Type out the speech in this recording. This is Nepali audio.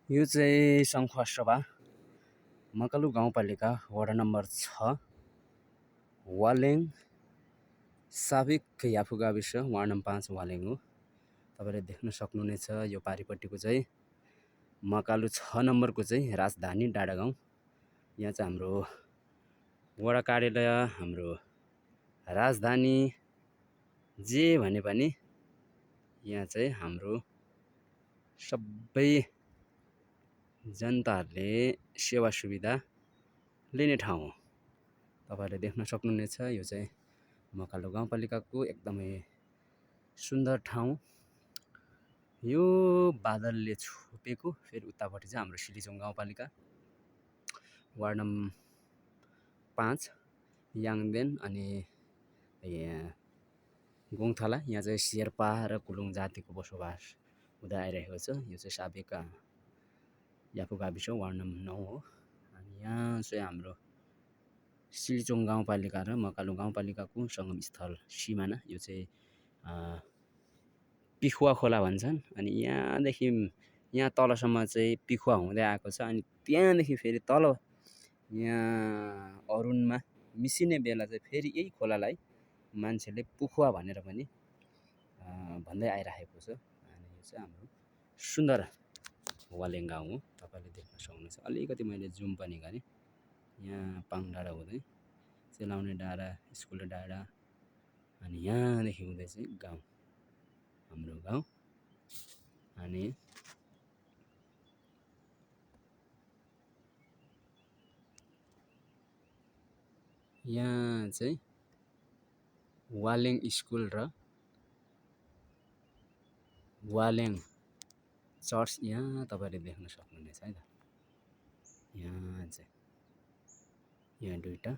यो चाहिँ सङ्खुवासभा मकालु गाउँपालिका वडा नम्बर 6 वालेङ साबिक याफु गाविस वार्ड नम्बर 5 वालेङ हो। तपाईँले देख्न सक्नुहुनेछ यो पारिपट्टिको चाहिँ मकालु 6 नम्बरको चाहिँ राजधानी डाँडागाउँ। यहाँ चाहिँ हाम्रो वडा कार्यालय, हाम्रो राजधानी जे भने पनि यहाँ चाहिँ हाम्रो सबै जनताहरूले सेवा सुविधा लिने ठाउँ हो। तपाईँहरूले देख्न सक्नुहुनेछ यो चाहिँ मकालु गाउँपालिकाको एकदमै सुन्दर ठाउँ। यो बादलले छोपेको फेरि उतापट्टि चाहिँ हाम्रो सिलिचोङ गाउँपालिका वार्ड नम्बर 5 याङदेन अनि गोङथाला। यहाँ चाहिँ शेर्पा र कुलुङ जातिको बसोबास हुँदै आइरहेको छ। यो चाहिँ साबिक याफु गाविस वार्ड नम्बर 9 हो। अनि यहाँ चाहिँ हाम्रो सिलिचोङ गाउँपालिका र मकालु गाउँपालिकाको सङ्गम स्थल सिमाना। यो चाहिँ पिखुवा खोला भन्छन्। अनि यहाँदेखि यहाँ तलसम्म चाहिँ पिखुवा हुँदै आएको छ। अनि त्यहाँदेखि फेरि तल यहाँ अरुणमा मिसिने बेला चाहिँ फेरि यही खोलालाई मान्छेले पुखुवा भनेर पनि भन्दै आइरहेको छ। अनि यो चाहिँ हाम्रो सुन्दर वालेङ गाउँ हो। तपाईँले देख्न सक्नुहुन्छ। अलिकति मैले जुम पनि गरेँ। यहाँ पाङ डाँडा हुँदै सेलाउने डाँडा, स्कुल डाँडा, अनि यहाँदेखि हुँदै चाहिँ गाउँ, हाम्रो गाउँ। अनि यहाँ चाहिँ वालेङ स्कुल र वालेङ चर्च यहाँ तपाईँले देख्न सक्नुहुनेछ है त। यहाँ चाहिँ यहाँ दुईटा